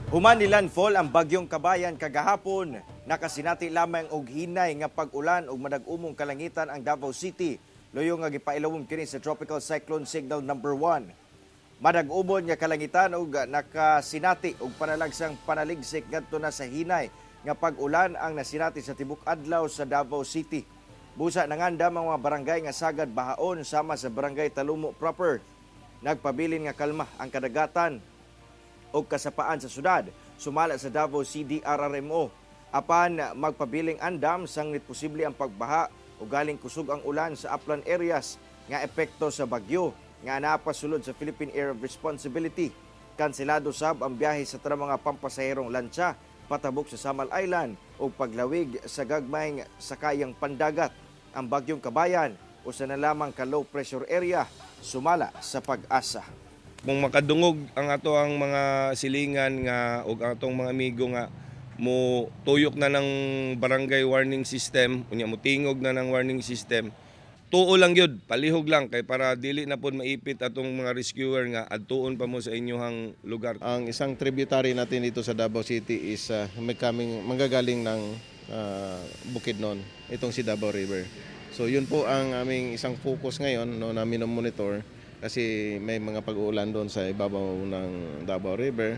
Human ni landfall ang bagyong Kabayan kagahapon, nakasinati lamang og hinay nga pag-ulan ug madag-umong kalangitan ang Davao City. Luyo nga gipailawom kini sa Tropical Cyclone Signal number 1. Madag-umon nga kalangitan ug nakasinati og panalagsang panaligsik ngadto na sa hinay nga pag-ulan ang nasinati sa tibok adlaw sa Davao City. Busa nangandam ang mga barangay nga sagad bahaon sama sa Barangay Talumo proper. Nagpabilin nga kalma ang kadagatan o kasapaan sa syudad, sumala sa Davao CDRRMO. Apan magpabiling andam sanglit posible ang pagbaha o galing kusog ang ulan sa upland areas nga epekto sa bagyo nga naa pa sulod sa Philippine Area of Responsibility. Kanselado sab ang biyahe sa tanang mga pampasaherong lantsa patabok sa Samal Island o paglawig sa gagmayng sakayang pandagat. Ang bagyong Kabayan usa na lamang ka low pressure area, sumala sa PAGASA. Kung makadungog ang ato ang mga silingan nga ug ang atong mga amigo nga mo tuyok na ng barangay warning system, unya mo tingog na ng warning system, tuo lang gyud, palihog lang kay para dili na pod maipit atong mga rescuer nga adtuon pa mo sa inyohang lugar. Ang isang tributary natin dito sa Davao City is may kaming manggagaling ng Bukidnon, itong si Davao River. So yun po ang aming isang focus ngayon, no, namin monitor kasi may mga pag-uulan doon sa ibabaw ng Davao River.